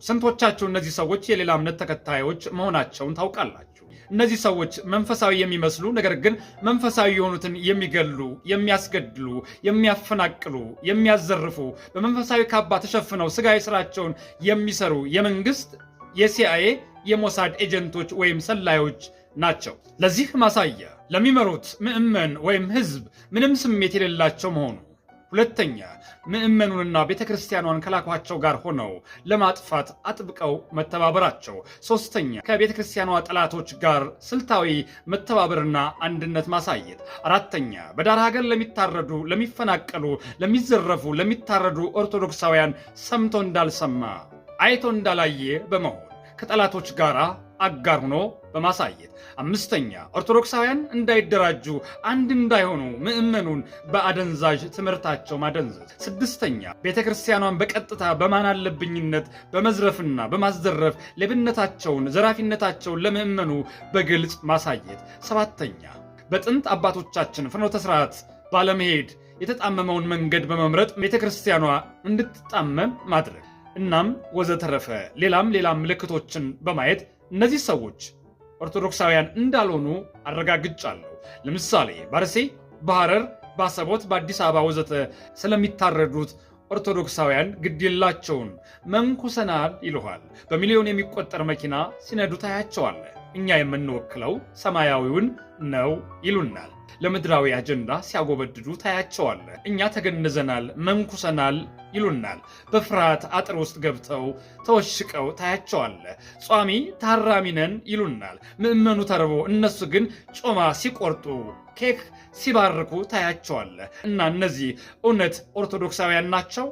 ስንቶቻችሁ እነዚህ ሰዎች የሌላ እምነት ተከታዮች መሆናቸውን ታውቃላችሁ? እነዚህ ሰዎች መንፈሳዊ የሚመስሉ ነገር ግን መንፈሳዊ የሆኑትን የሚገሉ፣ የሚያስገድሉ፣ የሚያፈናቅሉ፣ የሚያዘርፉ፣ በመንፈሳዊ ካባ ተሸፍነው ስጋዊ ስራቸውን የሚሰሩ የመንግስት፣ የሲአይኤ፣ የሞሳድ ኤጀንቶች ወይም ሰላዮች ናቸው። ለዚህ ማሳያ ለሚመሩት ምዕመን ወይም ህዝብ ምንም ስሜት የሌላቸው መሆኑ። ሁለተኛ፣ ምዕመኑንና ቤተ ክርስቲያኗን ከላኳቸው ጋር ሆነው ለማጥፋት አጥብቀው መተባበራቸው። ሶስተኛ፣ ከቤተ ክርስቲያኗ ጠላቶች ጋር ስልታዊ መተባበርና አንድነት ማሳየት። አራተኛ፣ በዳር ሀገር ለሚታረዱ፣ ለሚፈናቀሉ፣ ለሚዘረፉ፣ ለሚታረዱ ኦርቶዶክሳውያን ሰምቶ እንዳልሰማ፣ አይቶ እንዳላየ በመሆን ከጠላቶች ጋር አጋር ሆኖ በማሳየት። አምስተኛ፣ ኦርቶዶክሳውያን እንዳይደራጁ፣ አንድ እንዳይሆኑ ምዕመኑን በአደንዛዥ ትምህርታቸው ማደንዘዝ። ስድስተኛ፣ ቤተ ክርስቲያኗን በቀጥታ በማናለብኝነት በመዝረፍና በማዘረፍ ሌብነታቸውን፣ ዘራፊነታቸውን ለምዕመኑ በግልጽ ማሳየት። ሰባተኛ፣ በጥንት አባቶቻችን ፍኖተ ስርዓት ባለመሄድ የተጣመመውን መንገድ በመምረጥ ቤተ ክርስቲያኗ እንድትጣመም ማድረግ። እናም ወዘተረፈ ሌላም ሌላም ምልክቶችን በማየት እነዚህ ሰዎች ኦርቶዶክሳውያን እንዳልሆኑ አረጋግጫለሁ። ለምሳሌ በአርሲ፣ በሐረር፣ በአሰቦት፣ በአዲስ አበባ ወዘተ ስለሚታረዱት ኦርቶዶክሳውያን ግድ የላቸውም። መንኩሰናል ይሉሃል። በሚሊዮን የሚቆጠር መኪና ሲነዱ ታያቸዋለህ። እኛ የምንወክለው ሰማያዊውን ነው ይሉናል። ለምድራዊ አጀንዳ ሲያጎበድዱ ታያቸዋለህ። እኛ ተገንዘናል፣ መንኩሰናል ይሉናል። በፍርሃት አጥር ውስጥ ገብተው ተወሽቀው ታያቸዋለህ። ጿሚ ታራሚ ነን ይሉናል። ምዕመኑ ተርቦ እነሱ ግን ጮማ ሲቆርጡ፣ ኬክ ሲባርኩ ታያቸዋለህ። እና እነዚህ እውነት ኦርቶዶክሳውያን ናቸው?